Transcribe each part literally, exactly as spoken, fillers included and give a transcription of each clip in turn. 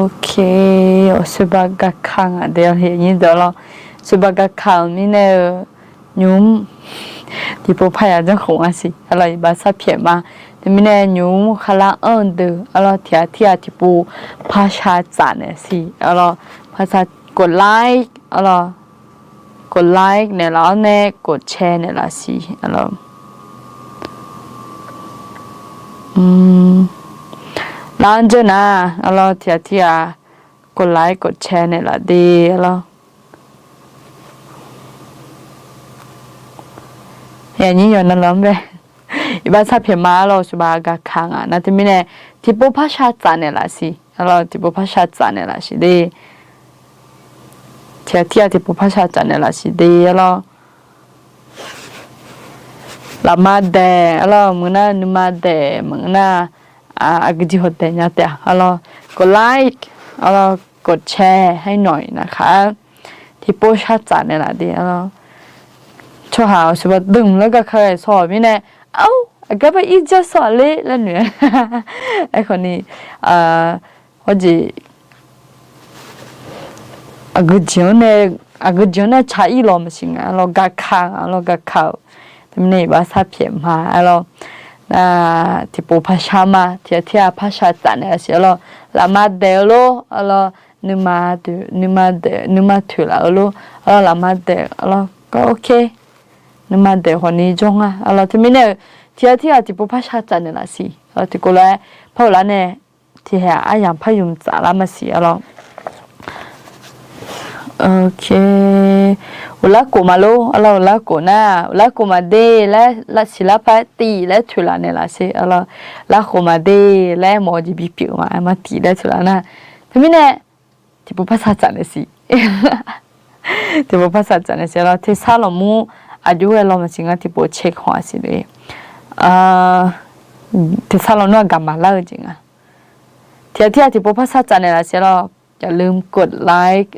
Ok, awq, สวัสดีค่ะ ngaq de, aqnyir deuq lawr. สวัสดีค่ะ-euq mirnae-eu, nymq mr tiqpov parya janrkhof nga siq. Arlawr, iqbax sarpyaeq ma. Teumirnae nymq mr kharlar anr-eu deuq, arlawr, tiqghaq tirghaq tiqpov parshar tsaf naeq siq. Arlawr, parshar กดไลค์ arlawr, กดไลค์ naeqlaf-awr nae กดแชร์ naeqlaf siq. Arlawr, lar-anr jeur nar, arlawr, tiqghaq tirghaq กดไลค์ กดแชร์ naeqlaf de, arlawr. Aqnyir yawqnan lar-anr bae, iqbax sarpyaeq ma, arlawr, สวัสดีค่ะ ngaq nar. Teumirnae tiqpov parshar tsaf naeqlaf siq. Arlawr, tiqpov parshar tsaf naeqlaf siq de. Tiqghaq tirghaq tiqpov parshar tsaf naeqlaf siq de, arlawr. Lafma daeq, arlawr, maqngeur nar nuima daeq, maqngeur nar aqgeujeq hawq daeq nya taef-a, arlawr, กดไลค์ arlawr, กดแชร์ haer nawq-iq narkhaq-a, tiqpov shar tsaf naeqlaf de, arlawr. Tsawrhaq-awq, สวัสดีค่ะ laer garkar ghae sawq-awq mirnae, ar, aqgar bae ir jar sawq-a ler laer noeq-aer. Aerkhawf ni, hawjeq, aqgeujeq-anr nae, aqgeujeq-anr nae tsaq-ir lawq maqsiq nga, arlawr, garkar nga, arlawr, garkar-euq. Teumirnae iqbax sarpyaeq ma, arlawr. Nar, tiqpov parshar ma, tiqghaq tirghaq parshar tsaf naeqlaf siq, arlawr. Lafma daeq-eu lor, arlawr, nuima daeq, nuima toeqlaf-eu lor, arlawr, lafma daeq, arlawr, gar, ok. Nuima daeq khawf ni jawr nga, arlawr. Teumirnae-euq, tiqghaq tirghaq tiqpov parshar tsaf naeqlaf siq, arlawr. Tiqkawv lof-aer par ghoflar nae, tiqhaeq aryamq par yumq tsaflar maqsiq, arlawr. Ok. Uqlar khof ma lor, arlawr, uqlar khof nar, uqlar khof ma de laer, lavsiq lar par-aer tif laer toeqlaf naeqlaf siq, arlawr. Lar khof ma de laer mawf-eu jeq bipyeuf ma, aer ma tif laer toeqlaf nar. Teumirnae tiqpov parshar tsaf naeqlaf siq. Tiqpov parshar tsaf naeqlaf siq, arlawr. Tersar lanqmur aqjox ghae law maqsiq nga, tiqpov cae khanq-a siq le. Tersar lanqmur aqgaf maqlar-eu jeq nga. Tiqghaq tirghaq tiqpov parshar tsaf naeqlaf siq, arlawr. อย่าลืมกดไลค์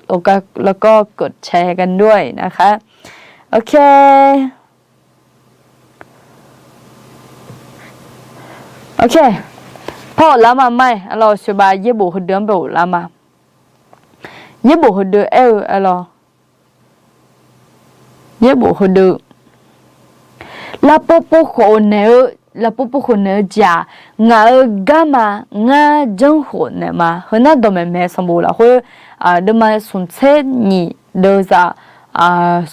แล้วก็กดแชร์กันด้วยนะคะ Ok. Ok. Par ghoflar ma, mar-aer, arlawr, สวัสดีค่ะ yaerbof heudeuq-anr bae ghoflar ma. Yaerbof heudeuq aer-eu, arlawr, yaerbof heudeuq, lavpov pov khof naeq-eu, lavpov pov khof naeq-eu jeq-aq, ngaq-euq garma ngar janrkhof naeq ma. Heunar dawqmaeq maeq sanqbof lafkhoer, deuvma smq tser nyiq deuvzaq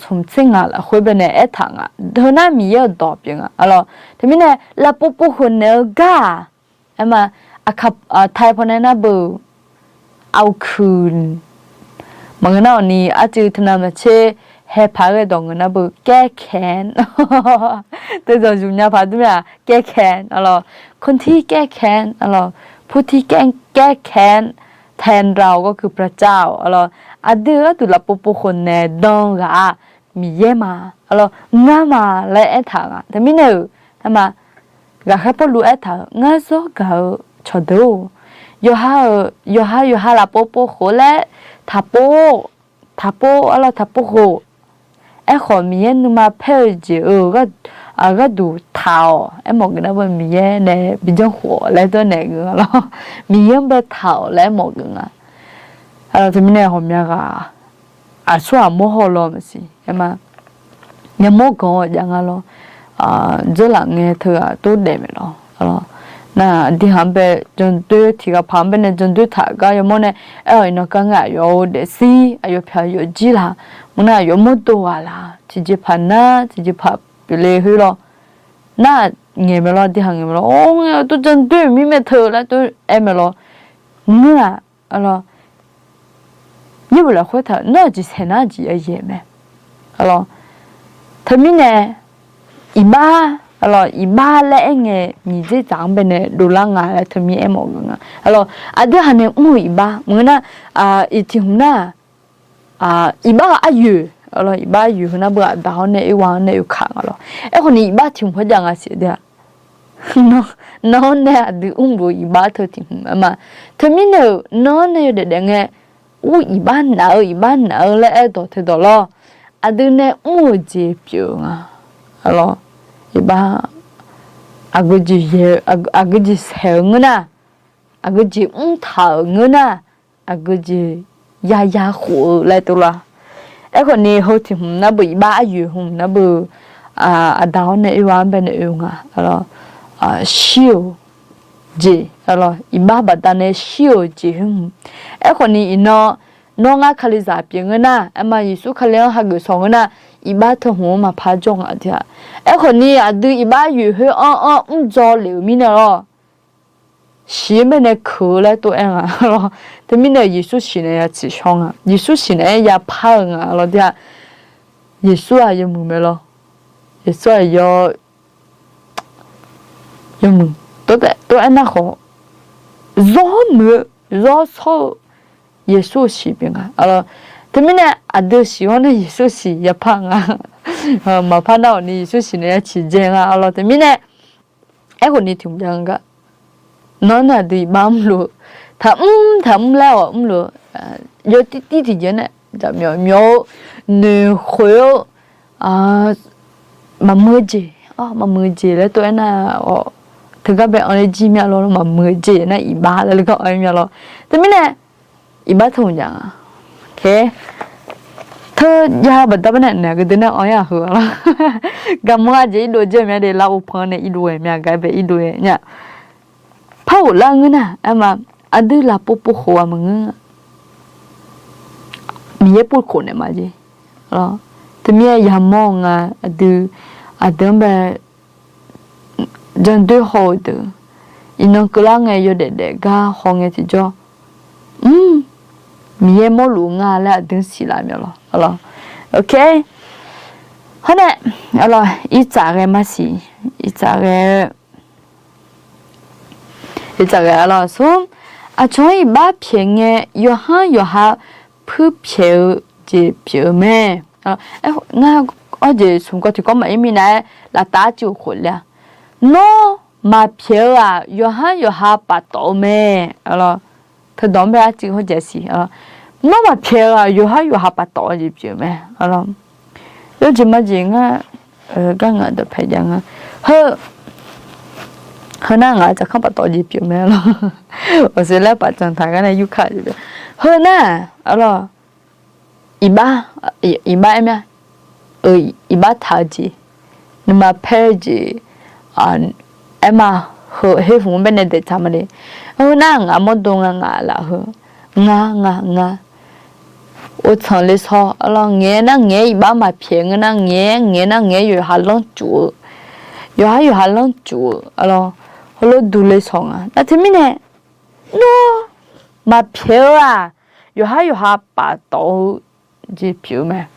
smq tser ngaq lafkhoer baenae aertaq nga. Heunar Miqyaer-euq dawq pyeuf nga, arlawr. Teumirnae lavpov pov khof naeq-eu gar-aq, aer ma, aqkaq, taiq pawnae nar beu, aqkuiq, maqngeur nar awqni arcuiv teunav maqtser, haepaq-aer ghae dawq ngeur nar beu, แก้แค้น Teudawq zmq nya paq dur mir-aq, แก้แค้น arlawr. คนที่แก้แค้น arlawr, ผู้ที่แก้แค้นแทนเราก็คือพระเจ้า arlawr. Aqdui-eu gharduq lavpov pov khof naeq dan ghaq-aq, Miqyaer ma, arlawr, ngar ma laer aertaq nga. Teumirnae-euq, aer ma, ghaqkhaer Pawrluv aertaq-euq, ngar zawr gaq-eu cawqdeuq-or, yawqha-euq, yawqha, yawqha lavpov pov khof laer taqpov, taqpov, arlawr, taqpov khof. Aerkhawf, Miqyaer nuima paer-eu jeq-euq gharduq taq-awq. Aermawf geuf nar beu, Miqyaer nae bi janrkhof-awq laer dawrnaeq geuf nga lawr. Miqyaer-anr baetaq-awq laer aermawf geuf nga. Arlawr, teumirnae ghawqmya ghaq aqsurghaq mawr haw law maqsiq, aer ma. Yamawr ganq-awr jav nga lawr. Dzeurlaf ngae teughaq tov daef maeq lawr. Nar, aqdui haq-anr bae jandoer, tiq ghaq paq-anr baenae jandoer taq gar yamawr nae aer-awq, iqnan kar ngae aqyawf-euq daefzir aqyawf pyaq yawf jir laq. Maqngeur nar aqyawf mawrdo ghaq laq. Tiqjeqpaq nar tiqjeqpaq pyeufle khoer lawr. Nar, ngaeq maeq lawr, aqdui haq ngaeq maeq lawr. Or, ngae tov jandoer mirmae teu laer tov aer maeq lawr. Ngeur-aq, arlawr, yaerbof lafkhoer taq-euq, nawr-aq jeq saeq nar jeq yayaeq mae. Arlawr, teumirnae iqbax, arlawr, iqbax laer aerngae nyiq dzer dzaq-anr baenae dovlar nga laer teumir aermawf geuf nga. Arlawr, aqdui haq nae mr-eu iqbax maqngeur nar, iq tiq hmq nar, iqbax-euq aryoeq, arlawr, iqbax aryoeq heu nar beu aqda-awr nae oerwa-anr nae oekaq nga lawr. Aerkhawf ni iqbax tiq hmq hawrjav nga siq de-aq. Nan-anr nae aqdui mrluf-eu iqbax teu tiq hmq aer ma. Teumirnae-euq nan-anr nae yawdaef daef ngae, ur iqbax naf-eu, iqbax naf-eu laer aer dawq teu dawq lawr. Aqdui nae mr-eu jeq pyeuf-eu nga. Arlawr, iqbax, aqgeu jeq saeq-eu ngeur nar, aqgeu jeq mrtaq-euq ngeur nar, aqgeu jeq yaya khof-eu laer tov lar. Aerkhawf ni heu tiq hmq nar beu iqbax aryoeq hmq nar beu, aqda-awr nae oerwa-anr bae nae oe nga. Shir-euq jeq, iqbax baqdanae shir-euq jeq khoer hmq. Aerkhawf ni iqnan, nawr ngar Kalizaq pyeuf ngeur nar, aerma Yeqsur Kali-anr hageuf sawq ngeur nar, iqbax teu hmq-anr maqpar jawr nga tiq-a. Aerkhawf ni aqdui iqbax aryoeq khoer anr-anr mrdzaw lef-euq mirnae lawr, shiq-eu baenae keuq-eu laer tov-aer nga lawr. Teumirnae Yeqsur siqnaeq ya tsiqshawr nga, Yeqsur siqnaeq-aer yapar-eu nga lawr tiq-a. Yeqsur-aq yawmuiq mae lawr. Yeqsur-aq yaw yawmuiq tov-aer nar khawf, zawr muiq-eu, zawr shawr-eu Yeqsur-eu siq pyeuf nga. Teumirnae aqdui siq-awr nae Yeqsur siq yapar nga. Maqpar nar-awq ni Yeqsur siqnaeq ya ciqdzae nga lawr. Teumirnae aerkhawf ni tiq hmq jav nga gar, nawr nae aqdui iqbax mrluf-eu, taqmr taqmr laer-awq mrluf-eu, yawtir tir tiqjeq nae jaqmyawf myawf-eu, noeqkhoeq-eu, maqmuiq-eu jeq, maqmuiq-eu jeq laer tov-aer nar-awq, teugar bae anr-ir jir mya lawr, maqmuiq-eu jeq nar iqbax laer gar anr-ir mya lawr. Teumirnae iqbax teu hmq jav nga. Teu jav-eu baqda baenae naeq geu deuq nae anr-ir-aq heu-a lawr. Gaqmanr aqjeq irdov-eu jeq mya de, lar-eu pan nae irdov-aer mya, gar bae irdov-aer nya. Par ghoflar ngeur nar, aerma aqdui lafpov pov khof-aq maqngeur-a. Miqyaer pov khof naeq ma jeq. Teumirnae yamawr nga, aqdui, aqdui-anr bae jandoer haw-eu deuq, iqnan keuvlar ngae yawdaef daef gar haw ngae tiqjawr, mr, Miqyaer mawrluf nga laer aqdui-anr siqlaf mya lawr. Hawr nae, irtsaq ghae maqsiq, irtsaq ghae, irtsaq ghae-a lawr smr, aqcawq-anr iqbax pyaeq ngae, yawqhar yawqha puirpyaeq-eu jeq pyeuf-eu mae. Ngar, awr jeq smq kawv tiqkawv maqir minav-aer laftav arcuiv khof le-a. Nawr maqpyaeq-eu-aq, yawqhar yawqha paftawf-eu mae. Teudawq-anr bae arcuiv hawr jasiq, nawr maqpyaeq-eu-aq, yawqhar yawqha paftawf-eu jeq pyeuf-eu mae. Yawjeq majeq ngar, gar ngaq dawqpae jav nga. Heu, heu nar ngaq-euq tsaqkanr paftawf jeq pyeuf mae lawr. Awqshoe laer paf canq taq gar nae yurkar jeq pyeuf. Heu nar, arlawr, iqbax, iqbax aer mya, iqbax taq-eu jeq, nuima paer-eu jeq, aerma, heu her hmq-anr baenae daeqtaq ma le. Heu nar ngaq mawrdo nga, ngaq laf heu, ngar, ngar, ngar, ovtsanq le shaw, arlawr, ngaeq nar ngaeq-aer iqbax maqpyaeq ngeur nar ngaeq-aer, ngaeq nar ngaeq-aer yawqha lanrcuf-eu, yawqha yawqha lanrcuf-eu, arlawr, heulof duq le shaw nga. Nar teumirnae, nawr maqpyaeq-eu-aq, yawqhar yawqha paftawf-eu jeq pyeuf-eu mae.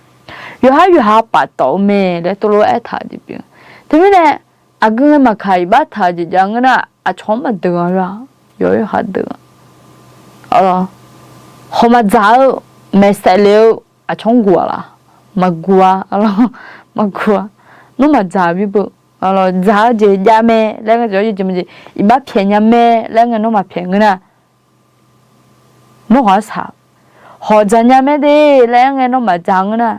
Yawqhar yawqha paftawf-eu mae laer tov lof-aer aertaq-eu jeq pyeuf. Teumirnae, aqgeu ngae maqkaq iqbax taq-eu jeq jav ngeur nar, aqcawq-anr maqdeuq-a, yawqhar yawqha deuq-a. Hawq maqdzaq-eu, maeqsaef le-eu, aqcawq-anr guq-a laf? Maqguq-a, arlawr, maqguq-a. Nawr maqdzaq-eu birbeu, arlawr, dzaq-eu jeq jav mae laer ngae, iqbax pyaeq nya mae laer ngae nawr maqpyaeq ngeur nar, nawr ghawq-anr saq-eu. Hawq dzaq nya mae de laer ngae nawr maqdzaq ngeur nar,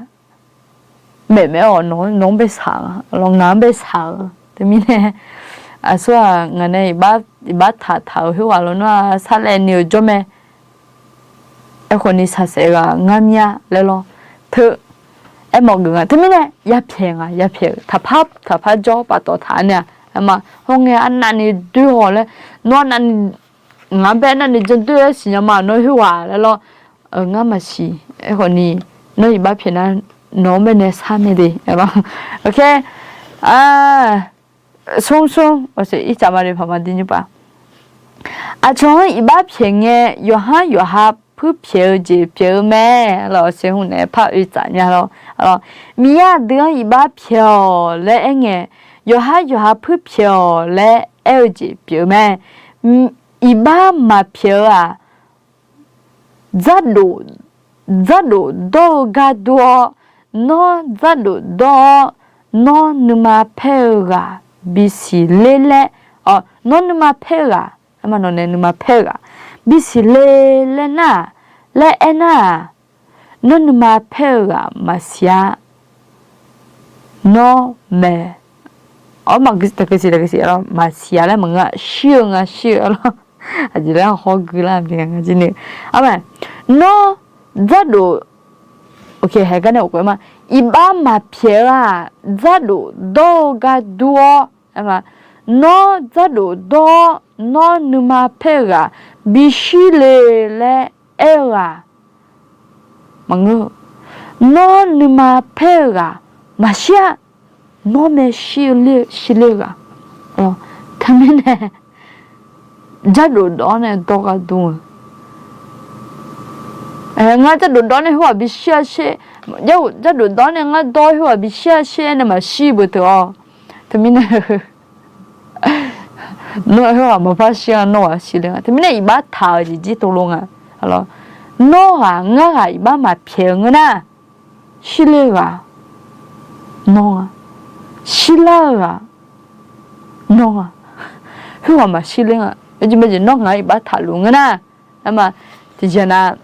maeqmaeq-awq, nawq-anr bae saq-eu, arlawr, ngaq-anr bae saq-eu. Teumirnae, aqsur-aq ngaq nae iqbax taq taq-euq khoerghaq lawr nar-aq sarlaevni-euq jawr mae. Aerkhawf ni saqsaef ghaq ngar mir-a laer lawr. Teu, aermawf geuf nga. Teumirnae yapyaeq nga, yapyaeq-eu taqpar taqpar jawr paftawf taq-a nae-aq, aerma, hawr ngae arnavni doer haw laer, nawr arnavni, ngaq-anr bae arnavni jandoer-aer siqnya ma nawr khoerghaq laer lawr. Ngar maqsiq. Aerkhawf ni, nawr iqbax pyaeq nar, nawq-anr baenae sar mae de, arlawr. Smr smr, awqshoe ircaf ma de paq ma de nymrpav. Aqcawq-anr iqbax pyaeq ngae, yawqhar yawqha puirpyaeq-eu jeq pyeuf-eu mae. Arlawr, awqshoe hmq naeq-aer par oe tsaf nya lawr. Arlawr, Miqyaer aqdui-anr iqbax pyaeq-awq laer aerngae, yawqhar yawqha puirpyaeq-awq laer aer-eu jeq pyeuf-eu mae. Iqbax maqpyaeq-eu-aq, dzardof, dzardof dawr-eu gar dur-awr, nawr dzardof dawr-awr, nawr nuima paer-eu ghaq bisiq ler laer, nawr nuima paer-eu ghaq, aerma nawq nae nuima paer-eu ghaq bisiq le laer nar-aq, laer aernar-aq, nawr nuima paer-eu ghaq maqsiq-a. Nawr maeq, awr, maqsiq-a laer maqngeur, shir-eu nga, shir-eu, arlawr. Aqjeq laer hawr guilar bi nga jir ni. Arma, nawr dzardof, ok, haeq gar nae of ma. Iqbax maqpyaeq-eu-aq, dzardof dawr-eu gar dur-awr, nawr dzardof dawr-awr nawr nuima paer-eu ghaq bishir le laer aer-eu-aq, maqngeur-eu. Nawr nuima paer-eu ghaq maqshir-a. Nawr nae shir-eu ler, shir ler-eu ghaq. Teumirnae dzardof dawr-awr nae dawr gar dur-eu. Ngar dzardof dawr nae khoerghaq bishir-a sher, dzardof dawr nae ngar dawr khoerghaq bishir-a sher nae maqshir beu teu-awr. Teumirnae nawr khoerghaq maqpar shir-a, nawr ghaq shir ler nga. Teumirnae iqbax taq-euq jeq jir tov lo nga. Nawr ghaq ngar ghaq iqbax maqpyaeq-eu ngeur nar, shir ler-eu ghaq nawr nga, shir lar-eu ghaq nawr nga. Khoerghaq maqshir ler nga. Aqjeq mae jeq nawr ngaq-anr iqbax taqluf ngeur nar, aerma, tiqjeq nar,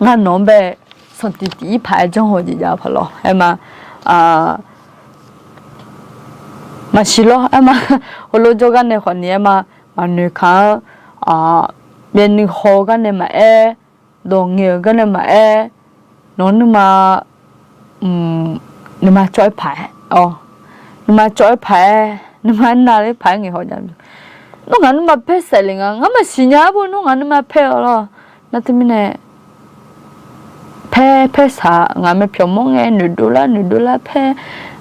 ngar nawq-anr bae sanqtiq tiq ir paq-aer janr haw jeq jav paq lawr, aerma, maqsiq lawr, aerma, heulof jawrgar nae khawf ni aerma, maqnoeq kaq-anr, byaev nuihaw-eu gar nae maqaer, dawq ngaeq-euq gar nae maqaer, nawq-anr nuima, nuima cawv-aer paq-aer, nuima cawv-aer paq-aer, nuima nar ler paq-aer ngaeq haw jav. Nawr ngaq nuima paer saef le nga, ngar maqsiq nya-a beu nawr ngaq nuima paer-awq lawr. Nar teumirnae paer paer saq, ngaq mae pyawq mawr ngae noeqdov lar noeqdov lar paer,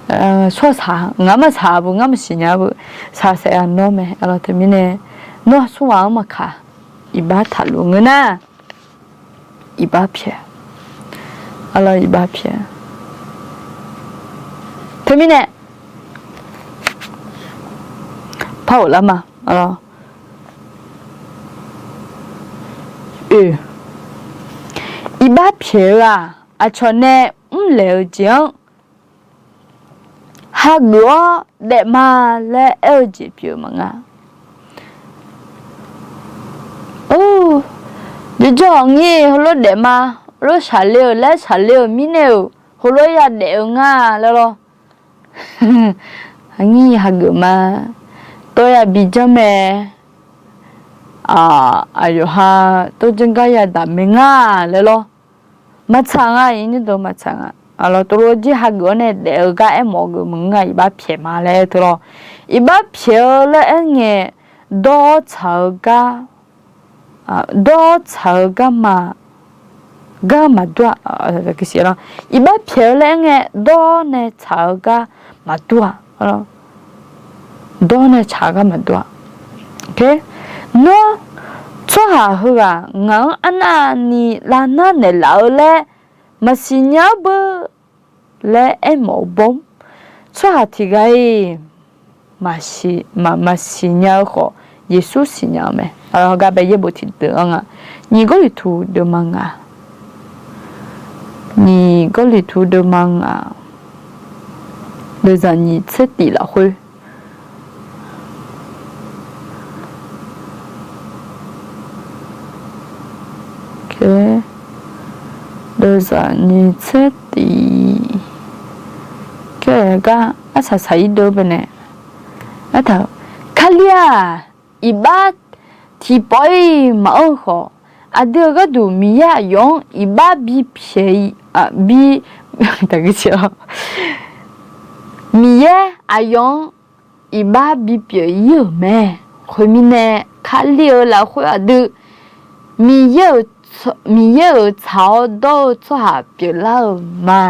tsawrhaq saq, ngaq maqsaq beu, ngar maqsiq nya beu, saq saef-a nawr mae. Aqlawq teumirnae nawr smr ghaq-anr maqkaq, iqbax taqluf ngeur nar, iqbax pyaeq. Aqlawq iqbax pyaeq. Teumirnae par-euq lar ma. Aqlawq, oe, iqbax pyaeq-eu-aq, aqcawq nae mrlaeq-eu jeq-anr hageuf-awr daef ma laer aer-eu jeq pyeuf-eu maqnga. Or, jawrjawr-awq ngir heulof daef ma, heulof shaqle-euq laer shaqle-euq mirnae-euq heulof yadaef-eu nga laer lawr. Ngir hageuf ma, tov ya bi janr mae, aqyawf ha tov janr gar yadaq mae nga laer lawr. Maqtsaq nga, iqnyir deuq maqtsaq nga. Aqlawq tov lof jir hageuf-awr nae daef-eu gar aermawf-eu geuf maqngeur nga, iqbax pyaeq ma laer aer teu lawr. Iqbax pyaeq-eu laer aer ngae, dawr-awr tsaq-eu gar, dawr-awr tsaq-eu gar ma, gar maqdur-aq. Iqbax pyaeq-eu laer aer ngae, dawr nae tsaq-eu gar maqdur-aq. Dawr nae tsaq-eu gar maqdur-aq. Nawr, tsawrhaq heughaq ngaq-anr arnavni lavnar naeqlaf-eu laer maqsiq nya-ar beu laer aermawf-eu bawr, tsawrhaq tiq ghaq-iq maqsiq nya-eu khawf, Yeqsur siqnya-eu mae. Aqlawq heugar bae yaerbof tiqdeuq-anr nga. Nyiq Gawrliqtu deuvma ngaq, nyiq Gawrliqtu deuvma ngaq, deuvzaq nyiq tser tif lafkhoer Deuvzaq nyiq tser tif. Kaer gar arsaq saq-ir deuv baenae, aertaq-euq, Kali-aq, iqbax tiqpawf-iq maqanr-eu khawf, aqdui-euq gharduq Miqyaer aqyawf-anr iqbax bipyaeq, bi, Miqyaer aqyawf-anr iqbax bipyeuf-ir-euq mae. Khoermirnae, Kali-euq lafkhoer aqdui Miqyaer-euq, Miqyaer-euq tsaq-awr dawr-eu tsawrhaq pyeuflar-euq ma.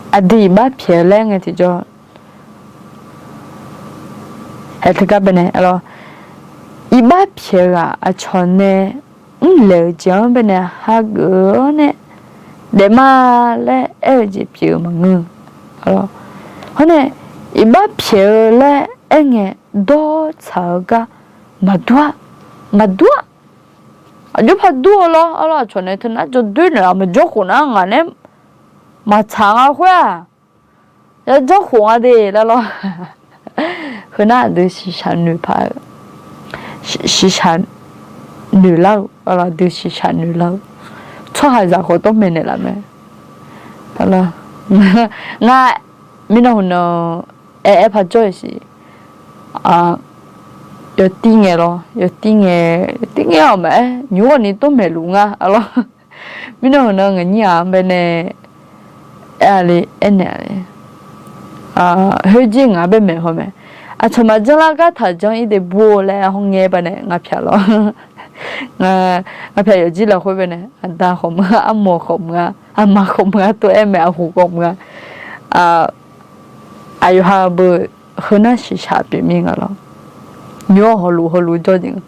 Aqdui iqbax pyaeq-eu laer ngae tiqjawr, haeq teugar baenae, iqbax pyaeq-eu ghaq aqcawq nae mrlaeq-eu jeq-anr baenae hageuf-awr nae daef ma laer aer-eu jeq pyeuf-eu maqngeur. Hawr nae, iqbax pyaeq-eu laer aer ngae, dawr tsaq-eu gar maqdur-a, maqdur-a. Aqjox par dur-eu lawr, arlawr aqcawq nae teunar jawr doer naeq-aq, maqjawr khof nar ngaq nae maqtsaq nga khoer-aq, ya janr khof nga de laer lawr. Heunar aqdui shiqshaq noeq paq-eu, shiqshaq noeq lar-eu, aqdui shiqshaq noeq lar-eu, tsawrhaqzaq khawf dawr maeqnaeq laf mae. Ngar mirnan hmq nan aer aer par jawr-iq siq. Yawtir ngae lawr, yawtir ngae, yawtir ngae-awq maqaer, nymr ghawqni tov maeqluf nga lawr. Mirnan hmq nan nganyir-aq baenae aer-a le, aernaeq-a le. Khoerjir ngaq bae maeq haw mae. Aqcawq maqjanr lar gar taqjanr ir de bur laer hawr ngae baenae ngaq pyaq lawr. Ngaq pyaq yawqjir lafkhoer baenae aqda khawf meuq-a, armawq khawf meuq-a, aqma khawf meuq-a, tov aer mae, aqhu khawf meuq-a. Aqyawf ha beu heunar shiqshaq pyeuf mir nga lawr. Nymr-awr hawluf hawluf jawr jeq nga.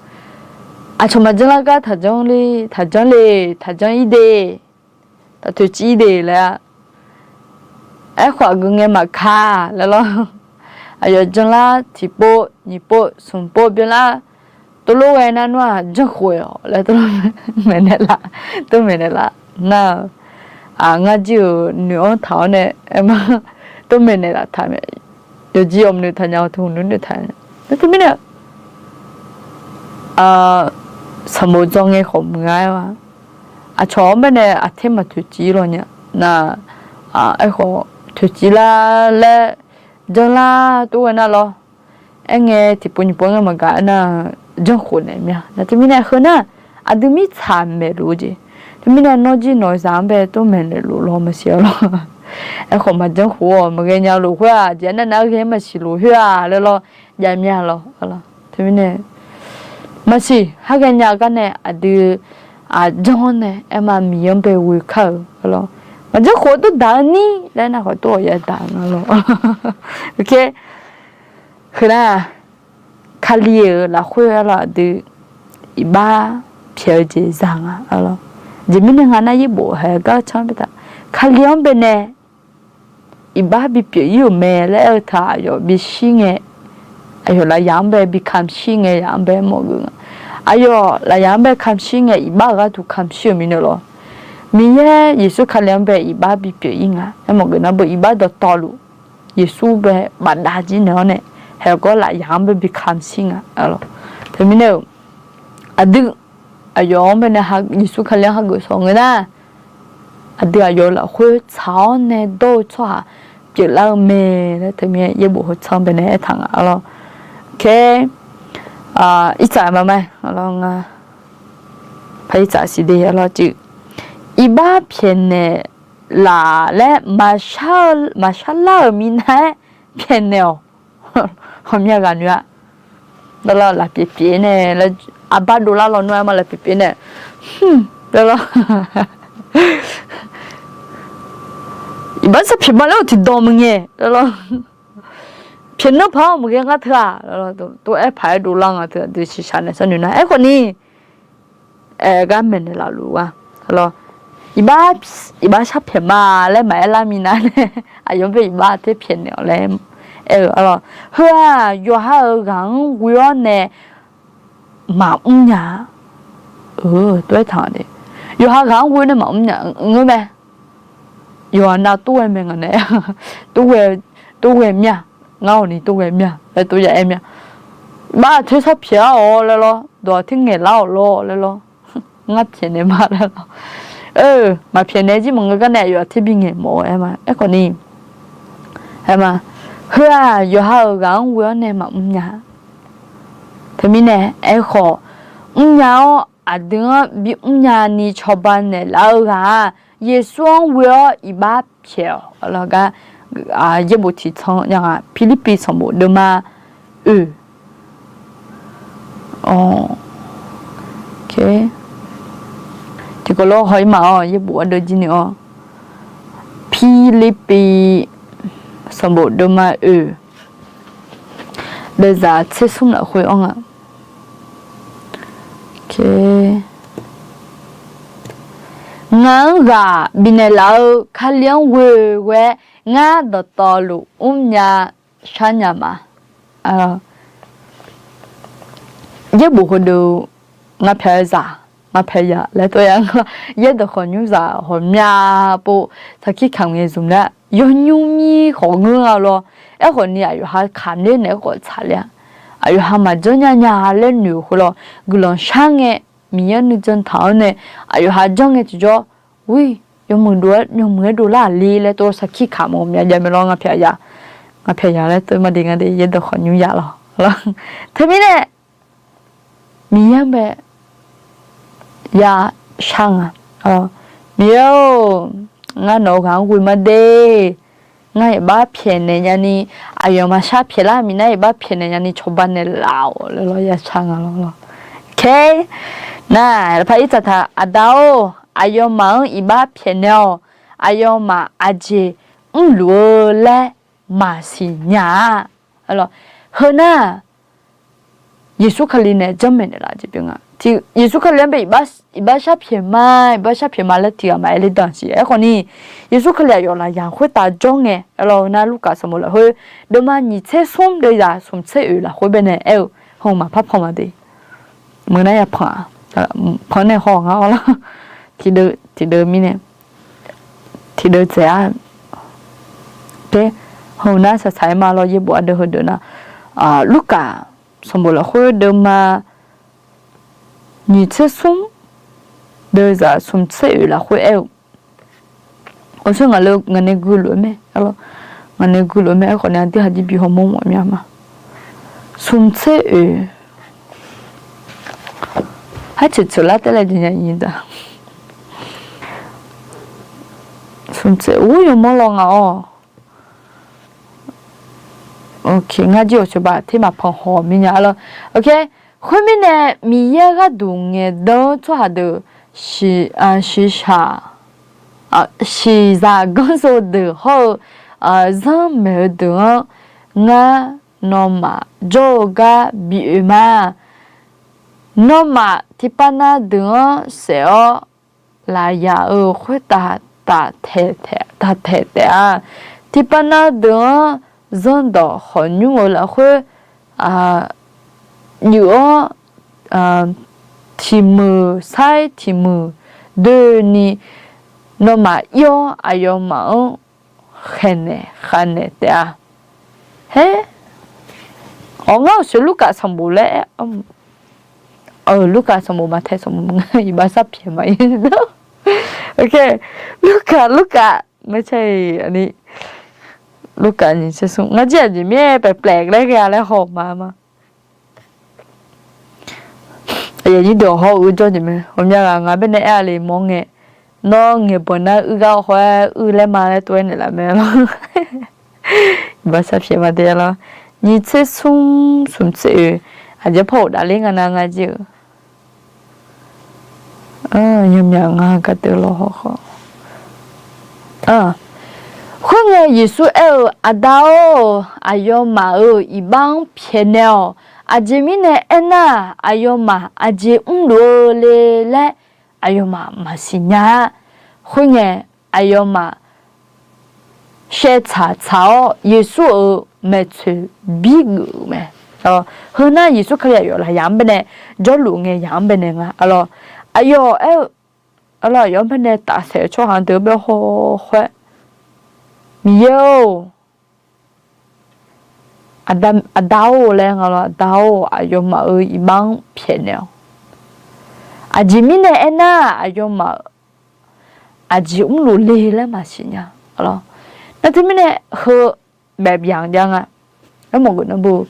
Aqcawq maqjanr lar gar taqjanr le, taqjanr le, taqjanr ir de, taqtoeqciv ir de laer-a. Aerkhawf aqgeu ngae maqka laer lawr. Aqyawf janr lar tiqpov nyiq pov smq pov byanlar, tov lof ghae nar nawr-aq janr khof-awq laer tov maeqnaeq laf, tov maeqnaeq laf nar-eu, ngar jir-euq noeq-anr taq-awr nae aer ma, tov maeqnaeq laf taq mae. Yawqjir-awq noeqtaq nya-awq, teu hmq noeqtaq nya. Nar teumirnae sanqbof dzawr ngae khawf meuq-a aer-a. Aqcawq-anr baenae aqter maqtoeqciv law nya. Nar, aerkhawf toeqciv lar laer janr lar tov ghae nar lawr. Aerngae tiqpov nyiq pov-anr ngae maqgaq aernar, janr khof naeq mya. Nar teumirnae heunar aqdui mirtsaq maeqluf-eu jeq. Teumirnae nawr jir nawq-eu zaq-anr bae tov maeqnaeq luf law maqsiq-a lawr. Aerkhawf maqjanr khof-awq, maqghae nya luf khoer-aq, jeq nar nar ghae maqsiq luf khoer-aq laer lawr, jav mya lawr. Teumirnae maqsiq, har ghae nya-eu gar nae aqdui aqjanr-anr nae aer ma, Miqyaer-anr bae ghoe kar-euq lawr. Maqjanr khof-eu tov daq-eu ni laer nar khawf tov-awq, ya daq nga lawr. Heunar Kali-euq lafkhoer-a lawr aqdui iqbax pyaeq-eu jeq za nga lawr. Jeq mirnae nga nar yaerbof haeq gar canr baetaq, Kali-anr baenae iqbax bipyeuf ir-euq mae laer aer-eu taq aqyawf bishir ngae, aqyawf lafyaq-anr bae bi kamq shir ngae, yaq-anr bae mawf geuf nga. Aqyawf lafyaq-anr bae kamq shir ngae, iqbax-euq gharduq kamq shir-euq mirnae lawr. Miqyaer Yeqsur Kali-anr bae iqbax bipyeuf ir nga aer mawf geuf nar beu iqbax dawqtawvluf Yeqsur bae bafdav jir naeq-awr nae, haeq gawr lafyaq-anr bae bi kamq shir nga lawr. Teumirnae-euq aqdui aqyawf-anr baenae Yeqsur Kali-anr hageuf shawr ngeur nar, aqdui aqyawf-euq lafkhoer tsaq-awr nae dawr-eu tsawrhaq pyeuflar-eu mae laer teumirnae yaerbof heu tsanr baenae aertaq nga lawr. Khaer, irtsaq maqma-aer lawr nga, par irtsaq siqde lawr cuiv, iqbax pyaeqnaeq laf laer maqshar lar-euq minav-aer pyaeqnaeq-awq. Ghawqmya ghaq noeq-a. Lawrlawr lafpyeuf pyeuf nae laer, aqbar dovlar lawnmr-aer ma lafpyeuf pyeuf nae, lawrlawr, iqbax sharpyaeq ma laer-awq tiqdawq maqngae, lawrlawr, pyaeqnanr paq-awr maqghae ngar teu-aq, lawrlawr, tov aer paq-aer dovlar nga teu aqdui shiqshaq naeq sharnoeq nar aerkhawf ni, aer gar maeqnaeq laf luf-a. Lawr, iqbax, iqbax sharpyaeq ma laer maqaer lar minav nae, aqyawf-anr bae iqbax ter pyaeqnaeq-awq laer aer-eu lawr. Heu-aq yawqha-euq ghaq-anr ghoe-awr nae maqmr nya-a. Tov aer taq-a de, yawqha ghaq-anr ghoe-awr nae maqmr nya ngeur mae. Yawqha nav tov ghae mae ngaq nae, tov ghae mya, ngar hawq ni tov ghae mya laer tov ya aer mya. Iqbax aqter sharpyaeq-awr laer lawr, dawq aqter ngaeqlar-awq lawr laer lawr, ngar pyaeqnaeq ma laer lawr. Maqpyaeqnaeq jir maqngeur gar nae aqyawf aqter bi ngaeq mawf-eu aer ma. Aerkhawf ni, aer ma, heu-aq yawqha-euq ghaq-anr ghoe-awr nae maqmr nya. Teumirnae aerkhawf, mrnya-awr aqdui-anr bimr nyani cawba naeqlaf-eu ghaq-aq, Yeqsur-anr ghoe-awr iqbax pyaeq-awq. Lawr gar, yaerbof tiqtsanr nya nga, Pirlirpiv sanqbof deuvma oe. Tiqkawv lawr haw-ir ma-awr yaerbof ardeuv jir ni-awr, Pirlirpiv sanqbof deuvma oe, deuvzaq tser smr lafkhoer anr nga. Ngaq-anr ghaq bifnaeq laf-eu Kali-anr ghoe-aer, ngar dawqtawvluf mrnya sharnya ma. Yaerbof heudeuq, ngaq pyaeq-eu zaq, ngaq pyaeq ya laer tov ya nga. Yaerdawq khawf nymrzaq ghawqmya pov sarkir kamq ngae zmq nar, yawnymr mir khawf ngeur nga lawr. Aerkhawf ni aqyawf ha kamq ler naeq-aer khawf tsaqler-a. Aqyawf ha maqjanr nya nya laer noeq-euq khoer lawr, guiqlanq shar ngae, Miqyaer nuijan taq-anr nae aqyawf ha janr ngae tiqjawr, ur, yawmuiq dov-aer, yawmuiq-aer dovlar-aq le laer tov sarkir kamq-eu myav jav mae lawr. Ngaq pyaq ya, ngaq pyaq ya laer tov maqde nga de, yaerdawq khawf nymr ya lawr. Teumirnae Miqyaer-anr bae ya shar nga. Miqyaer-or, ngar nawq-eu ghaq-anr ghoe maqde. Ngar iqbax pyaeqnaeq nyani, aqyawfmaf shar pyaeqlar-eu minav iqbax pyaeqnaeq nyani cawba naeqlaf-awq laer lawr ya shar nga lawr. Nar, laqpaq irtsaq taq, Aqda-or, aqyawfmaf-anr iqbax pyaeqnaeq-awq. Aqyawfmaf aqjeq mrluf-eu laer maqsiq nya-a. Heu nar, Yeqsur Kali nae janrmaeq naeqlaf jeq pyeuf nga. Yeqsur Kali-anr bae iqbax shar pyaeq ma, iqbax shar pyaeq ma laer tiq ghaq maqaer le danqsiq. Aerkhawf ni, Yeqsur Kali aqyawf lafyaq khoertav jawr ngae, aer lawr-eu nar Lurkaf sanqbof lafkhoer deuvma nyiq tser smr deuvzaq smq tser oeq lafkhoer baenae aer-eu, hawq maqpar pan ma de. Meuq nar ya pan-aq, pan nae haw nga-awr lar. Tiqdeuv mirnae, tiqdeuv dzaeq-a. Hawq nar saqsaq-aer ma lawr, yaerbof ardeuv heudeuq nar, Lurkaf sanqbof lafkhoer deuvma nyiq tser smr deuvzaq smq tser oeq lafkhoer aer-eu, Awsur ngaq le ngaq nae guilof-eu mae, ngaq nae guilof-eu mae. Aerkhawf ni aqdui haq jir bi hawmawr mawf mya ma. Smq tser oeq, har ceuq ceuq lar tae laer jeq nya i da. Smq tser oeq yawmawr law nga-awr. Ngar jir awqcawq baq ter maqpanq haw mir nya-a lawr. Khoermirnae, Miqyaer gharduq ngaeqdan-eu tsawrhaq deuq, shiqshaq, shiqzaq ganrzo deuq hawr-eu, zanrmaeq-eu deuq-anr ngar nawmaf jawr-eu gar bi oe ma. Nawmaf tiqpav nav deuq-anr saef-awr lafyaq-euq khoertav taqtaeq taef-a. Tiqpav nav deuq-anr zanrdawq khawqnymr-eu lafkhoer juif-awr, tiq muiq sair tiq muiq doeni nawmaf ir-awr aqyawfmaf-anr khaeqnaeq khavnaeq taef-a. Her, awq ngar-euq sheuq Lurkaf sanqbof laer aer, Lurkaf sanqbof maqtae sanqbof maqnga iqbax sharpyaeq ma ir. Lurkaf, Lurkaf, Lurkaf nyiq tser smr ngar jir aqjeq mir-aer paeqpaeq laer ghae-a laer haw ma ma. Aqyuif aqnyir deuq hawr-eu jawr jeq mae. Ghawqmya ghaq ngaq baenae aer-a le mawr ngae, nawr ngaeqbanq nar uir gar hawr-aer uir laer ma laer tov-aer naeqlaf mae lawr. Iqbax sharpyaeq ma de-a lawr. Nyiq tser smr smq tser oeq, aqjeq par ghofdaef ler nga nar ngar jir-eu Yawmyaq nga gardeuv lawr haw haw. Khoerngae Yeqsur aer-eu, Aqda-or, aqyawfmaf-euq iqbax-anr pyaeqnaeq-awq. Aqjeq mirnae aernar, aqyawfmaf aqjeq mrluf-eu le laer aqyawfmaf maqsiq nya-a. Khoerngae, aqyawfmaf shaevtsaq tsaq-awr, Yeqsur-euq maeqtsoeq birgeuf-euq mae. Heunar Yeqsur Kali aqyawf lafyaq-anr baenae jawrluf ngae yaq-anr baenae nga. Aqlawq, aqyawf aer-eu, aqlawq, aqyawf-anr baenae tafsaef-eu tsawrhaq-anr deuq bae haw khoer, Miqyaer-or, Aqda-or laer nga lawr, Aqda-or, aqyawfmaf-euq iqbax-anr pyaeqnaeq-awq. Aqjeq mirnae aernar, aqyawfmaf aqjeq mrluf le laer maqsiq nya. Nar teumirnae heu baef byaq jav nga. Aermawf geuf nar bu,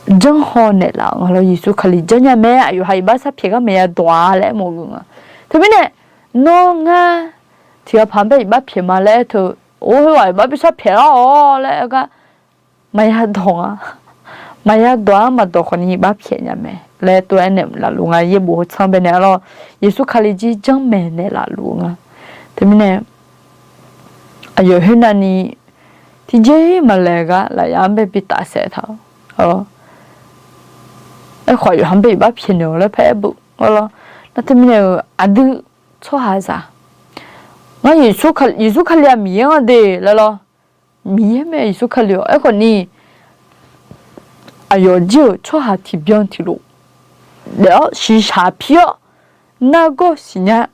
janrhaw naeqlaf-euq nga lawr, Yeqsur Kali janrnya mae, aqyawf ha iqbax sharpyaeq gar maqya dawq-a laer aermawf geuf nga. Teumirnae nawr ngar tiqghaq paq-anr bae iqbax pyaeq ma laer aer teu, or, heughaq iqbax bi sharpyaeq lar-awq laer aer gar maqya dawq-a. Maqya dawq-anr maqdawq khawf ni iqbax pyaeq nya mae laer tov-aer naeqlaf luf nga. Yaerbof heu tsanr baenae arlawr, Yeqsur Kali jir janrmaeq naeqlaf luf-eu nga. Teumirnae aqyawf khoernav ni tiqjeq-iq maqlaeq gar lafyaq-anr bae bi tafsaef taq-awr, aerkhawf aqyawf ha bae iqbax pyaeqnaeq-awq laer paraer beu arlawr. Nar teumirnae-euq aqdui tsawrhaqzaq, ngar Yeqsur Kali-aq Miqyaer nga de laer lawr. Miqyaer mae Yeqsur Kali-awq. Aerkhawf ni aqyawf jir-euq tsawrhaq tiqbyan tiqlof daef-awr shiqshaq pir-awr, nargawr siqnya,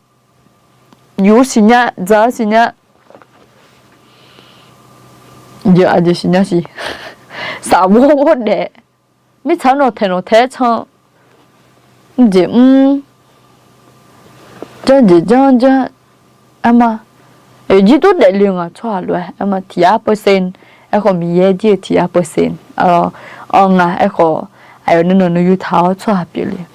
yuf siqnya, dzaq-eu siqnya, aqjeq siqnya siq, safghawr ghawr daef, mirtsaq-anr nawqtaeq nawqtaeq-aer can, mrjeq mr, Janr jeq janr janr, aerma, aqyawf jir dur daefle nga tsawrhaq lof-aer, aerma tiq yar เปอร์เซ็นต์, aerkhawf Miqyaer jir-eu tiq yar เปอร์เซ็นต์ arlawr, anr nga aerkhawf, aqyawf nuinanq nuiyu taq-awr tsawrhaq pyeufle.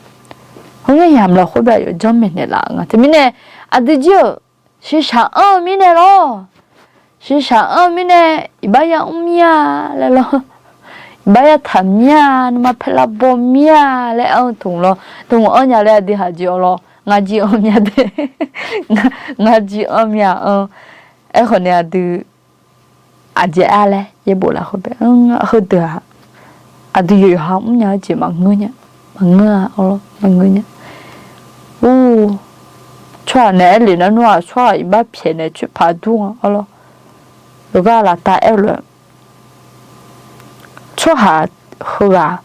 Khoerngae yamq lafkhoer bae aqyawf janrmaeq naeqlaf-eu nga. Teumirnae aqdui jir-euq shiqshaq anr-eu mirnae lawr, shiqshaq anr-eu mirnae, iqbax yamr mir-a laer lawr, iqbax yataq mir-a, nuima paerlar baw mir-a laer anr-eu tmq lawr, tmq anr nya laer aqdui haq jeq-awr lawr, ngar jir anr mir-a de, ngar jir anr mir-a anr. Aerkhawf ni aqdui aqjeq-a laer yaerbof lafkhoer bae anr, heudeuq-aq aqdui yawqha mrnya-eu jeq maqngeur nya, maqngeur-a arlawr, maqngeur nya. Ur, tsawrhaq naeq-aer lef nar nmr-aq, tsawrhaq iqbax pyaeq naeq coer paq dur nga arlawr. Yawqghaq laftav aer-eu lof-aer, tsawrhaq heughaq,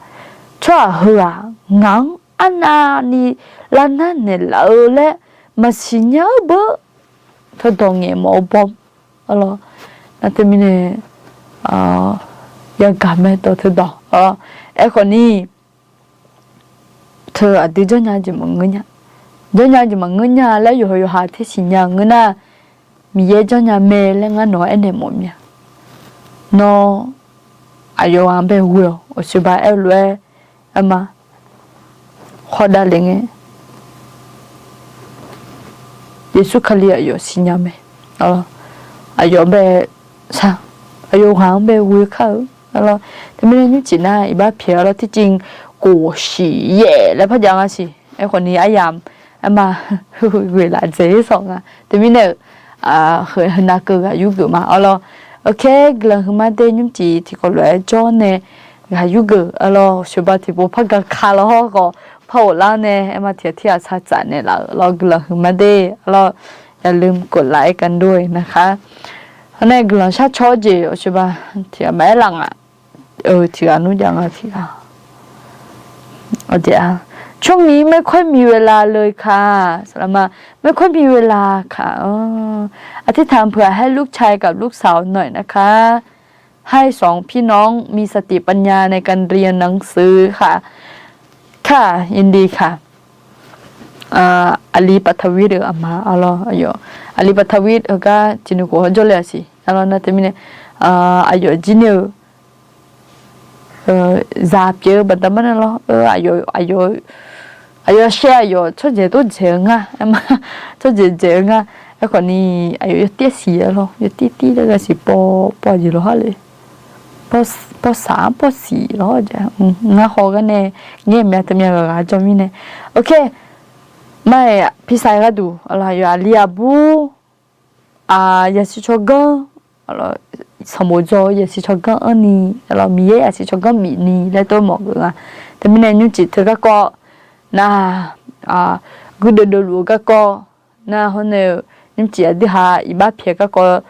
tsawrhaq heughaq ngaq-anr arnavni lavnar naeqlaf-eu laer maqsiq nya-eu beur, teudawq ngaeq mawf-eu baw arlawr. Nar teumirnae yagaq mae dawq teudawq arlawr. Aerkhawf ni teu aqdui janrnya jeq maqngeur nya, janrnya jeq maqngeur nya laer yawqha yawqha tersiq nya-eu ngeur nar, Miqyaer janrnya mae laer ngar nawq-anr aernaeq mawf mir-a. Nawr aqyawf ghaq-anr bae ghoe-awq, aqsur ba aer-eu lof-aer, aerma, khawr davle ngae, Yeqsur Kali aqyawf siqnya mae. Aqyawf bae, aqyawf ghaq-anr bae ghoe kar-eu. Teumirnae nymrcif nar iqbax pyaeq-a lawr, terciv khof siq yaef laer par jav nga siq. Aerkhawf ni aryamq, aerma, ghoeq laf dzaeq-ir sawq nga. Teumirnae-euq heunav keuv ghaq yurgeuf ma arlawr. Oke, guiqlanq huiqma de nymrcif tiqkawv lof-aer jawr nae ghaq yurgeuf arlawr, sheuqba tiqpov par ga ka lawr hawr khawf par ghoflar nae aerma tiq ghaq tirghaq sar tsaf naeqlaf-euq lawr, guiqlanq huiqma de arlawr. อย่าลืมกดไลค์กันด้วยนะคะ. Hawr nae guiqlanq sharcaw-awr jeq aqsur ba tiq ghaq maqaer laf nga. Tiq ghaq nmr jav nga tiq ghaq. ช่วงนี้ไม่ค่อยมีเวลาเลยค่ะ สำหรับมา ไม่ค่อยมีเวลาค่ะ อธิษฐานเผื่อให้ลูกชายกับลูกสาวหน่อยนะคะ ให้สองพี่น้องมีสติปัญญาในการเรียนหนังสือค่ะ ค่ะ ยินดีค่ะ Ali Patvit-euq aqma arlawr, aqyawf Ali Patvit heugar tiqnui khof hawr jawrle-a siq arlawr. Nar teumirnae aqyawf jir ni-eu zaq pyeuf-eu baqda mar nar lawr, aqyawf shaer aqyawf tsawrjaeq tov dzaeq-eu nga, aerma, tsawrjaeq dzaeq-eu nga. Aerkhawf ni aqyawf yawtir siq arlawr, yawtir tir laer gha siq paw paw jeq lawr har le. Pawsaq-anr pawsiq lawr jav, ngar haw gar nae ngaer mya teumya ghaq ghaq jawr mirnae. Oke, mar-aer pirsav-aer gharduq arlawr, aqyawf aqli aqbur yasiq tsawrganr, sanqbof dzaw-eu yasiq tsawrganr anrni, Miqyaer yasiq tsawrganr bifni laer tov mawf geuf nga. Teumirnae nymrcif teu garkawv nar, guirdeuv deuv luf-eu garkawv nar hawr nae-eu, nymrcif aqdui ha iqbax pyaeq garkawv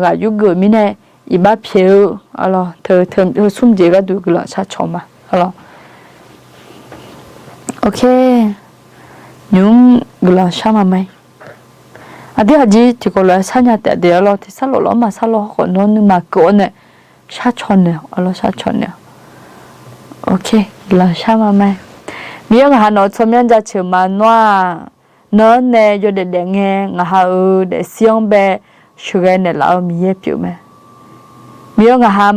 ghaq yurgeuf mirnae, iqbax pyaeq-eu arlawr, teu teu smr jeq gharduq guiqlanq sharcaw ma arlawr. Oke, nymq mr guiqlanq shar ma ma-ir. Aqdui haqjir tiqkawv lof-aer sharnya taef de arlawr, tersar lawf lawr maqsar lawr khawf nawr nuima keuv-awr nae sharcaw naeq-awq arlawr, sharcaw naeq-awq. Oke, guiqlanq shar ma ma-ir. Miqyaer ngaq ha nawq-eu tsawrmyanr jaceuq ma nawr-aq, nawq-anr nae yawdaef daef ngae ngaq ha-euq daefsir-anr bae sheuqghae naeqlaf-eu Miqyaer pyeuf mae. Miqyaer ngaq ha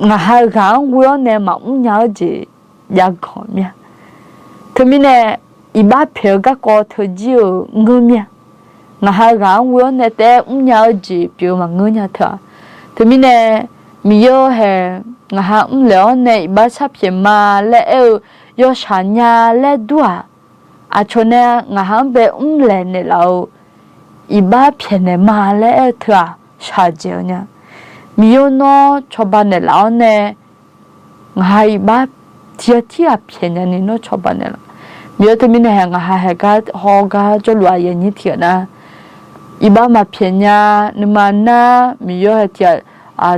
ngaq ha-euq ghaq-anr ghoe-awr nae maqmr nya-eu jeq jav ganq mir-a. Teumirnae iqbax pyaeq-eu garkawv teujir-euq ngeur mir-a. Ngaq ha-euq ghaq-anr ghoe-awr nae taef-aer mrnya-eu jeq pyeuf-eu maqngeur nya teu-aq. Teumirnae Miqyaer-eu hae ngaq ha mrlaeq-awr nae iqbax shar pyaeq ma laer aer-eu yawshaq nya laer dur-aq, aqcawq nae ngaq ha-anr bae mrlaeq naeqlaf-eu iqbax pyaeqnaeq ma laer aer-eu teu-aq, shaqjaeq-eu nya. Miqyaer nawr cawba naeqlaf-awr nae ngaq ha iqbax tiq ghaq tirghaq pyaeq nyani nawr cawba naeqlaf. Miqyaer teumirnae hae ngaq ha hae gar haw gar jawrluf-aq, aqyuif aqnyir tiqghaq nar, iqbax maqpyaeq nya, nuima nar, Miqyaer hae tiq ghaq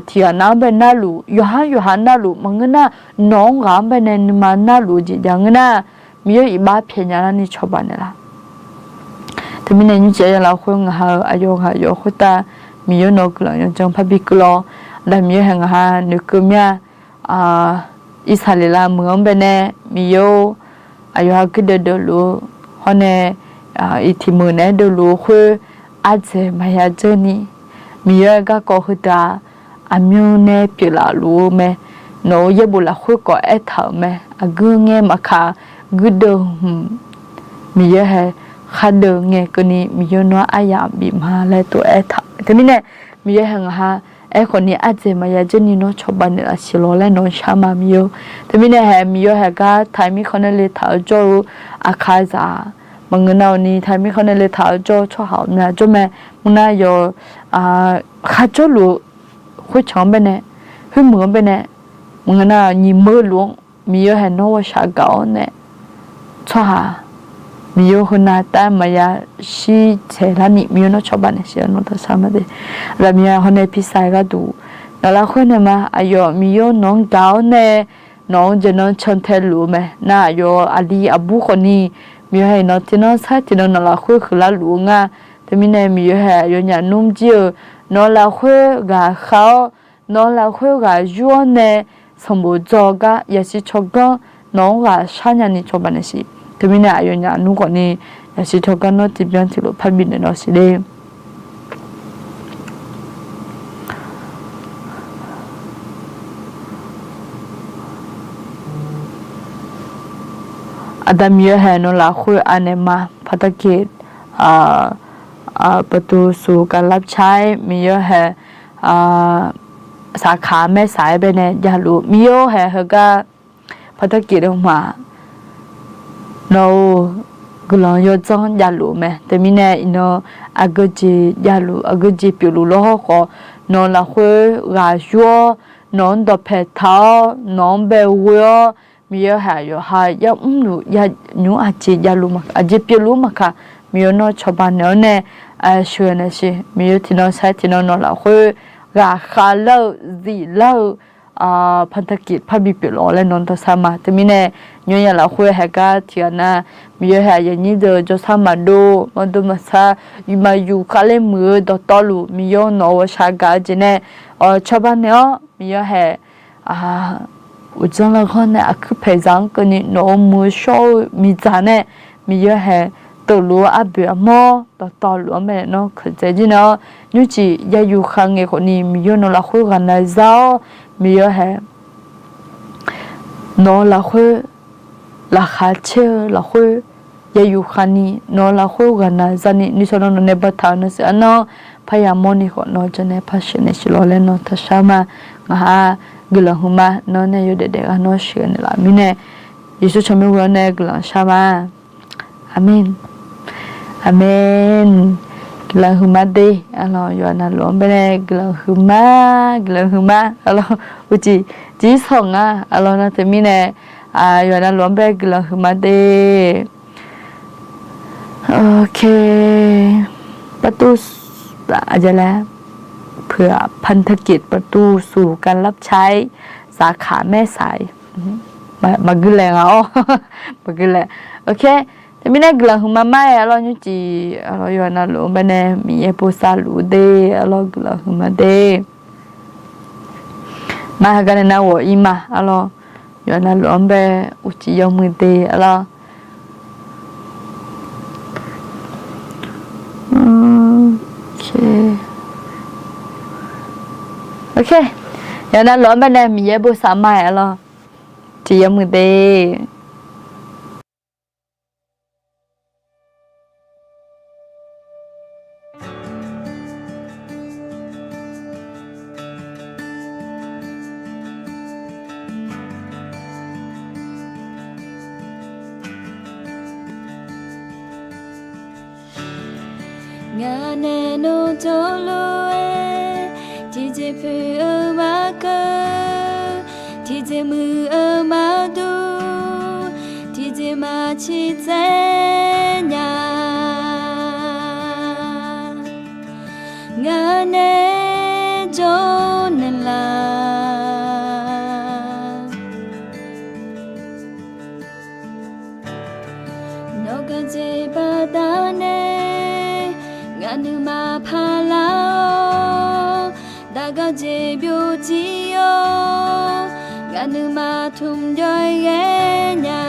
tiq ghaq nav-anr bae narluf, yawqha yawqha narluf maqngeur nar, nawq-anr ghaq-anr bae nae nuima narluf-eu jeq jav ngeur nar, Miqyaer iqbax pyaeq nya larni cawba naeqlaf. Teumirnae nymrcif aqyawf lafkhoer ngaq ha-euq aqyawf ghaq yawf khoertav Miqyaer nawq-eu guiqlanq yawdzanr parbi keuv lawr. Aqda Miqyaer hae ngaq ha noeqkeuv mir-a. Irsaqleqlav meuq-anr bae nae Miqyaer-or, aqyawf ha guirdeuv deuv luf-eu hawr nae iqtiq meuq naeq-aer deuvluf-eu khoer ardzaeq maqya dzeur ni, Miqyaer-euq garkawv heudeuq-aq, aqmyanr nae pyeuflaf luf-eu mae. Nawq-euq yaerbof lafkhoer khawf aertaq-euq mae. Aqguir ngae maqkaq, guirdeuv hmq Miqyaer hae khardeuv ngae keuvni Miqyaer nawr aryamq bif ma laer tov aertaq-euq mae. Teumirnae Miqyaer hae ngaq ha aerkhawf ni ardzaeq maqya dzeur ni nawr cawba naeqlaf siq lawq laer nawq-anr shar ma Miqyaer-or. Teumirnae hae Miqyaer hae gar taq mirkhanq nae le taq-eu jawr-eu aqkaqzaq maqngeur nar-awq ni taq mirkhanq nae le taq-eu jawr-eu tsawrhaq ghawqmya jawr mae. Maqngeur nar yawf kharjawrluf-eu khoertsanq-anr baenae, khoermuiq-anr baenae, maqngeur nar nyiq meuq luf-anr Miqyaer hae nawr ghawqshaq gaq-awr nae tsawrhaq Miqyaer heunav taef maqya shir tsaeq larni Miqyaer nawr cawba naeqsiq-awr nawr taqsar ma de. Aqda Miqyaer hawr nae pirsaq-aer gharduq nawq lafkhoer nae ma aqyawf Miqyaer nawq-anr gaq-awr nae nawq-anr jeq nan cantae luf-eu mae. Nar aqyawf aqli aqbur khawfni Miqyaer hae nawq tiqnan sar tiqnan nawq lafkhoer huiqlar luf-eu nga. Teumirnae Miqyaer hae aqyawfnyaf nmr jir-eu nawq lafkhoer ghaqkhav-awr nawq lafkhoer ghaq yur-awr nae sanqbof dzaw gar yasiq tsawrganr nawq-anr ghaq shar nyani cawba naeqsiq. Teumirnae aqyawfnyaf nmr khawfni yasiq tsawrganr nawr tiqbyan tiqlof parbi naeq nawq siq le. Aqda Miqyaer hae nawq lafkhoer anaeq ma ภารกิจ ประตูสู่การรับใช้ Miqyaer hae saqkaq maersaq-aer baenae javluf Miqyaer hae heugar ภารกิจ deuq hmq-aq nawq-euq guiqlanq yawdzanr javluf-eu mae. Teumirnae iqnan aqgeujeq javluf aqgeujeq pyeufluf lawr hawr khawf nawq lafkhoer ghaq yur-awr nawq-anr dawqpae taq-awr nawq-anr bae ghoe-awr Miqyaer hae aqyawf ha yamrluf nymr aqjeq javluf aqjeq pyeufluf-anr maqkaq Miqyaer nawr cawba naeq-awr nae sheuqghae naeq siq. Miqyaer tiqnan sar tiqnan nawq lafkhoer ghaqkhav lar-eu ziflar-eu ภารกิจ parbi pyeufluf laer nawq-anr taqsar ma. Teumirnae nymr ya lafkhoer hae gar tiqghaq nar Miqyaer hae aqyuif aqnyir deuq jawrsar maqdov maqdov maqsar yufmaf yuf khavler muiq-eu dawqtawvluf Miqyaer nawq-euq ghawqshaq gaq-eu jeq nae cawba naeq-awr Miqyaer hae uqdzan larghawr nae aqkuir paeqzaq-anr keuvni nawq-euq muiq-eu shawr-eu miqdzaq nae Miqyaer hae teuqluf-eu arboeq armawr dawqtawvluf-anr baenae nawr keuqdzae jir nae-awr nymrcif ya yuf khav ngae khawfni Miqyaer nawq lafkhoer ghaqnav zar-awr Miqyaer hae nawq-eu lafkhoer laqkhaq caer-eu lafkhoer ya yuf khavni nawq-eu lafkhoer ghaqnav zarni nuisar nawr nawq nae bawtaq-eu nasiq arnan parya mawrni khawf nawq-eu janae par sheuqnaeq siq lawq laer nawq taqshar ma. Ngaq ha guiqlanq huiqma nawr nae yawdaef daef gar nawr sheuqnaeq laf mirnae Yeqsur tsawrmyanr ghoe-awr nae guiqlanq shar ma. Aqmeq. Aqmeq. Guiqlanq huiqma de. Arlawq yawqha navluf-anr baenae guiqlanq huiqma, guiqlanq huiqma arlawq uqcif jir sawq nga arlawq nar teumirnae yawqha navluf-anr bae guiqlanq huiqma de. Ok. ประตู aqjeq laer พันธกิจ ประตูสู่การรับใช้ saqkaq maersaq maqgui laeq nga-awr maqgui laeq. Ok. Teumirnae guiqlanq huiqma mar-aer arlawq nymrcif arlawq yawqha navluf-anr baenae Miqyaer bosav luf-eu de arlawq guiqlanq huiqma de. Mar heugar nae nar ghawq-ir ma arlawq yawqha navluf-anr bae uqcif yawmuiq de arlawq. Ok. Yawqha navluf-anr baenae Miqyaer bosav mar-aer arlawq uqcif yawmuiq de. Ngaq nae nawr jawrluf-aer tiqjeq poeq-eu maqkeuv, tiqjeq muiq-eu maqdur, tiqjeq maqciq tsaev nya. Ngaq nae jawr naeqlaf. Nawq gaq jeq baqdanae ngaq nuima paqlar-awr, daq gaq jeq byovjir-awr, ngaq nuima tmq jawr-aer ghae nya.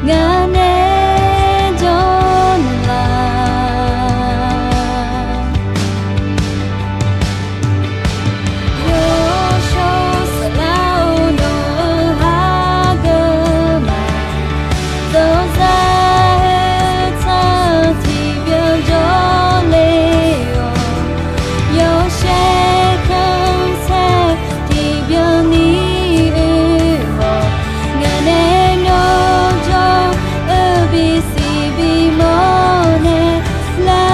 Ngaq nae jawr naeqlaf. Yawshawr saflar-eu nawq-eu hageuf ma. Dzawzaq-eu tsaq tiqbyan jawrle-awq. Yawshaef khanqsaer tiqbyan ni oe-awq. Ngaq nae nawr jawr-eu bisiq bimawr nae lar.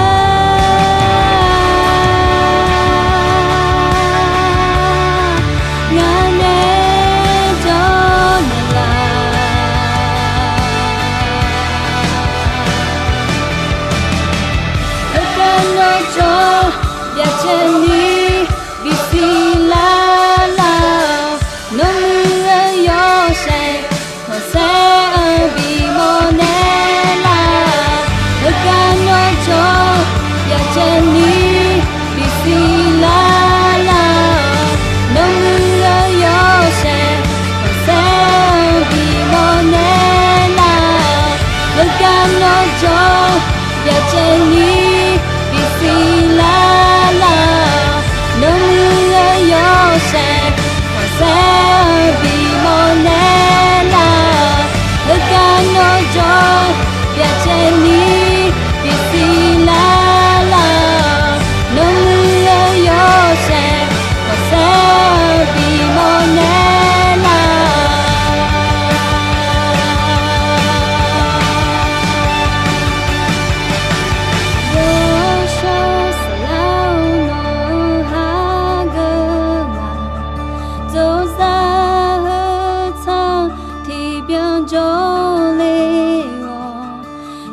Ngaq nae jawr naeqlaf. Heugar nawr jawr byacaevni bisiq lar lar-awq. Nawr muiq-eu yawshaef khanqsaer-eu bimawr nae lar. Heugar nawr jawr byacaevni bisiq lar lar-awq. Nawr muiq-eu yawshaef khanqsaer-eu bimawr nae lar. Heugar nawr jawr byacaevni bisiq lar lar-awq. Nawr muiq-eu yawshaef khanqsaer-eu bimawr nae lar. Heugar nawr jawr byacaevni bisiq lar lar-awq. Nawr muiq-eu yawshaef khanqsaer-eu bimawr nae lar. Yawshawr saflar-eu nawq-eu hageuf ma. Dzawzaq-eu tsaq tiqbyan jawrle-awq.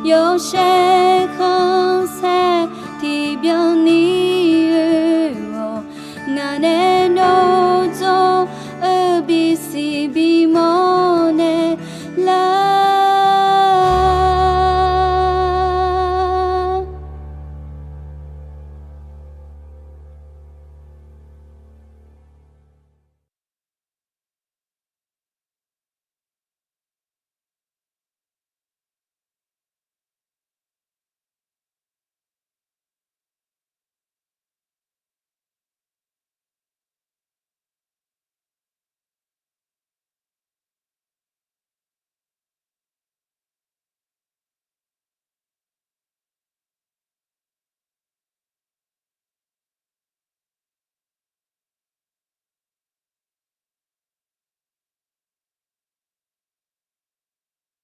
Yawshaef